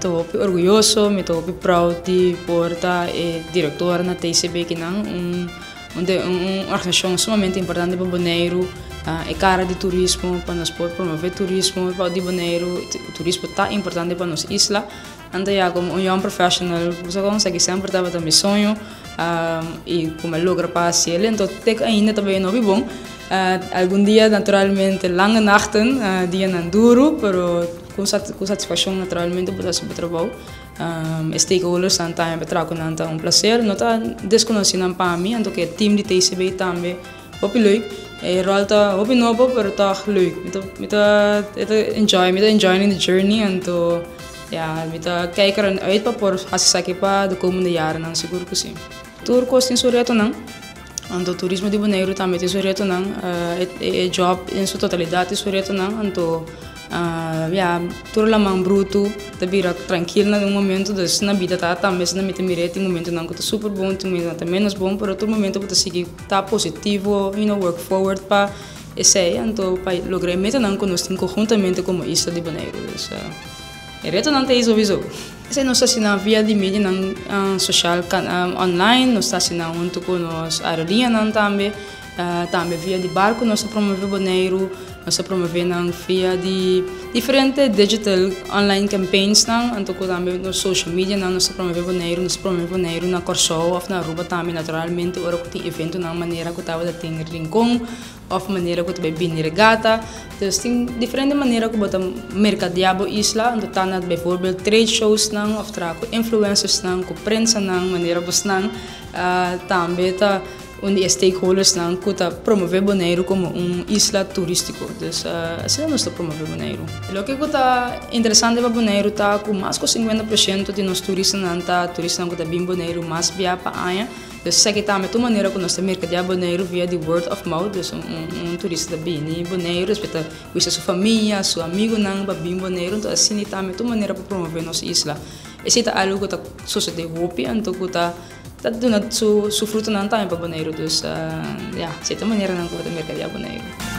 Mi ta hopi orguyoso, mi ta hopi proud di por ta e direktor na TCB kinan, un un un organisashon sumamente importante pa Boneiru, e kara di turismo pa nos por promove turismo pa di Boneiru, turismo ta importante pa nos isla. Anto ya komo un young professional bo sa kon esaki semper tabata mi soño i ku mi a logra pa hasi el, anto te ainda ta bay hopi bon. Algun dia naturalmente lange nachten, dianan duru, pero ku satisfakshon naturalmente bo ta hasi bo trabou. E stakeholdersnan tambe pa traha ku nan ta un plaser, no ta deskonosí nan pa mi, anto ku e team di TCB tambe hopi leuk. E ròl ta hopi nobo pero tòg leuk. Mi ta mi ta enjoy mi ta enjoying the journey anto ya mi ta kijk er uit pa por hasi esaki pa de komende yarennan sigur ku si. Tur kos tin su retonan, anto turismo di Boneiru tambe tin su retonan, e job den su totalidat tin su retonan, anto ya tur laman brutu ta bira trankil na un momento, dus na bida ta tambe asina mi ta mira e tin momentonan ku ta super bon, tin momentonan ku ta menos bon, pero tur momento bo ta sigui ta positivo, you know, work forward pa esei, anto pa logra e metanan ku nos tin konhuntamente komo isla di Boneiru, dus e retonan ta ei souiso. Esei nos ta hasi via di medianan sosial online, nos ta hasi huntu ku nos aerolinianan tambe, tambe via di barku nos ta promove Boneiru, nos ta promove nan via di diferente digital online campaignsnan, anto ku tambe nos social medianan nos ta promove Boneiru, nos ta promove Boneiru na Kòrsou òf na Aruba tambe naturalmente ora ku tin eventonan manera ku tabata tin Rincon. Of manera ku ta bai bini regata. Dus tin diferente manera ku bo ta merkadea bo isla. Anto ta na bijvoorbeeld trade showsnan of traha ku influencersnan, ku prensanan, manera bosnan tambe ta un di e stakeholdersnan ku ta promove Boneiru komo un isla turístiko. Dus asina nos ta promove Boneiru. Loke ku ta interesante pa Boneiru ta ku mas ku 50% di nos turistanan ta turistanan ku ta bin Boneiru mas bia pa aña. Dus esaki tambe ta un manera ku nos ta merkadea Boneiru via di word of mouth. Dus un turista ta bini Boneiru, despues ta bisa su famia, su amigunan pa bin Boneiru. Enton asina tambe ta un manera pa promove nos isla. Esei ta algu ku ta sosode hopi anto ku ta duna su frutonan tambe pa Boneiru. Dus ya, esei ta maneranan ku bo ta merkadea Boneiru.